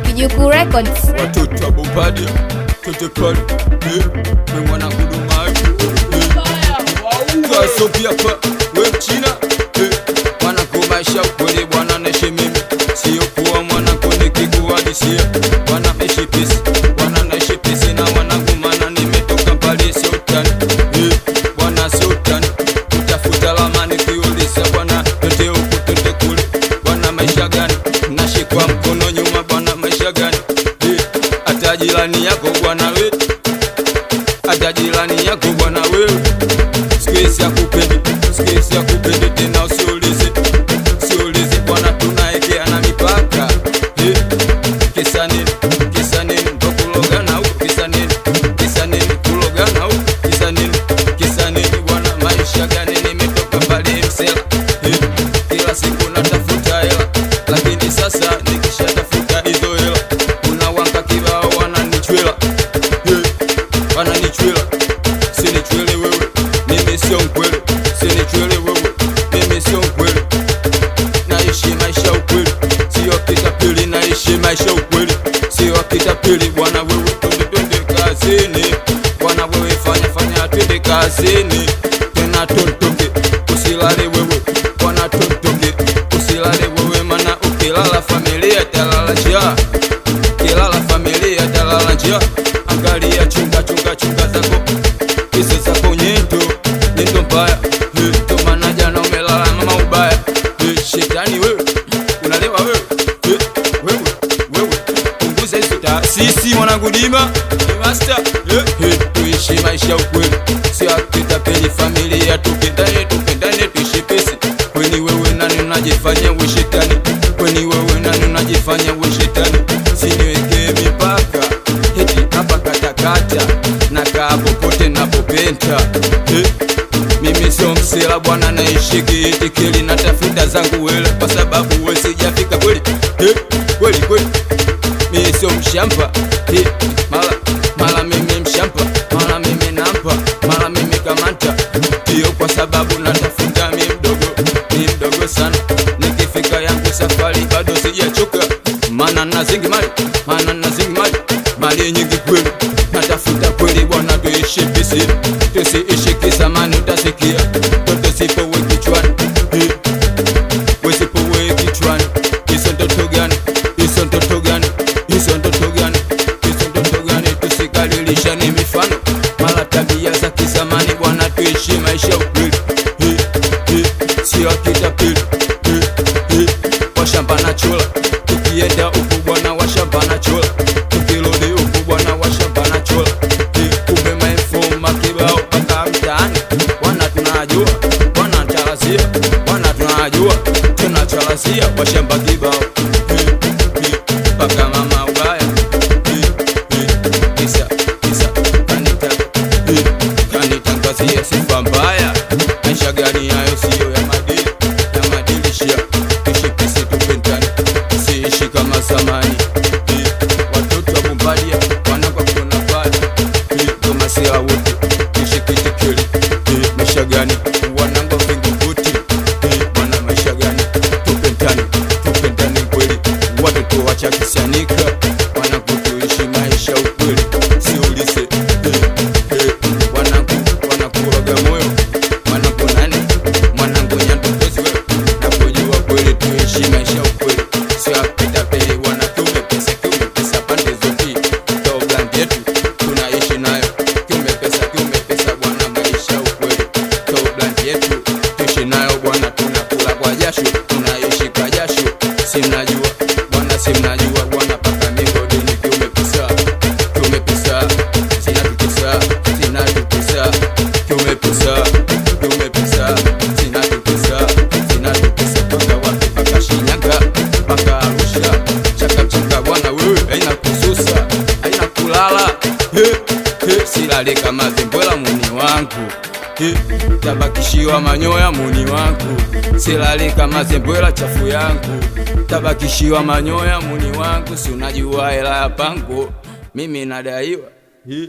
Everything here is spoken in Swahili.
Kijukuu Records. Watoto wa Bombardier, twende pale, eh, we mwanangu Dumai, eh, Kasopia pa, we Mchina, eh, mwanangu maisha ukweli bwana naishi mimi, sio kuwa mwanangu nikikuhadisia, bwana naishi peace, bwana naishi peace na mwanangu maana nimetoka mbali sio utani, eh, bwana sio utani, kutafuta lamani kiuliza bwana, twende huku twende kule, bwana maisha gani, nashikwa mkono nyuma bwana maisha gani, eh, hata jirani yako bwana we, hata jirani yako bwana wewe, siku akupendi, siku akupendi tena, usiulize, usiulize bwana, tunaekea na mipaka eh, kisa nini? Kisa nini ndo kulogana huko? Kisa nini? Kisa nini kulogana huko? Kisa nini? Kisa nini bwana, maisha gani? Nimetoka mbali msela eh, kila siku natafuta hela, lakini sasa nikishatafuta hizo hela kuna wanga kibao wananichwela eh, wananichwela. Sinichwele wewe, mimi sio mkwele. Sinichwele wewe, mimi sio mkwele. Naishi maisha ukweli, sio kitapeli. Naishi maisha ukweli, sio kitapeli. Bwana wewe, twende twende kazini. Bwana wewe, fanya fanya, twende kazini tena, tontoke usilale wewe. Bwana tontoke usilale wewe, mana ukilala familia talala njaa, kilala familia talala njaa. Angalia, chunga chunga chunga zako hizo zako nyendo nyendo mbaya, eh, ndo maana jana umelala mama ubaya, eh, shetani wewe unalewa wewe, eh, wewe wewe punguza hizo taasisi mwanangu Dima ni master, eh, eh, tuishi maisha ukweli, sio akitapeli familia, tupendane tupendane tuishi pesi. Kweni wewe nani unajifanya we shetani? Kweni wewe nani unajifanya we shetani? Siniweke mipaka heti hapa katakata na kaa popote napopenda eh. Mimi sio msela bwana, naishi kiitikili na tafuta zangu hela kwa sababu we sijafika kweli eh, kweli kweli. Mimi sio mshamba eh, mala mala mimi mshamba, mala mimi nampa, mala mimi kamanta, ndiyo kwa sababu natafuta mi mdogo, mi mdogo sana. Nikifika yangu safari bado sijachoka, maana nazingi mali, maana nazingi mali, mali nyingi kweli, natafuta kweli bwana, tuishi bisi, tusiishi kizamani, utasikia toto sipowe kichwani eh, wesipowe kichwani. Hizo ndoto gani? Hizo ndoto gani? Hizo ndoto gani? Hizo ndoto gani? Tusikalilishane mifano mala tabia za kizamani bwana, tuishi maisha ukweli, eh, eh, sio akitapeli, eh, eh, washamba na chola, tukienda huku bwana washamba na chola, tukirudi huku bwana washamba na chola, eh, kumbe mainfoma kibao mpaka mtaani bwana, tunajua bwana chalazia bwana, tunajua tunachalazia washamba kibao, eh, eh, mpaka mama ubaya, eh, eh, kisa kisa kanita, eh, kanitangazia sifa mbaya. Maisha gani hayo? Siyo ya madili ya madilishia tuishi pisi tupendane, tusiishi kama zamani, eh, watoto wa Bombardier wanakwa kuna pale, eh, kama sila wote tuishi kitikili, eh, maisha gani wanangwa vingunguti, eh, bwana maisha gani? Tupendane tupendane kweli, watoto wachakisanika wanangu, tuishi maisha ukweli, siulize, eh, eh, wanangu wanakuroga moyo mwanangu nani mwanangu nyandokozi wewe nakujua kweli, tuishi maisha ukweli, sio akitapeli bwana, kiume pesa kiume pesa pande zote ndo brand yetu tunaishi nayo, kiume pesa kiume pesa bwana, maisha ukweli ndo brand yetu tuishi nayo bwana, tunakula kwa jasho tunaishi kwa jasho, si mnajua bwana, si mnajua bwana, paka migodini kiume pesa kiume pesa zinatutesa zinatutesa kiume pesa kiume pesa zinatutesa zinatutesa mpaka wapi? Mpaka Shinyanga mpaka Arusha, chaka chaka bwana wewe, haina kususa haina kulala, he, he, silale kama zembwela muni wangu, he, tabakishiwa manyoya muni wangu, silale kama zembwela chafu yangu, tabakishiwa manyoya muni wangu, si unajua hela ya pango mimi nadaiwa, he.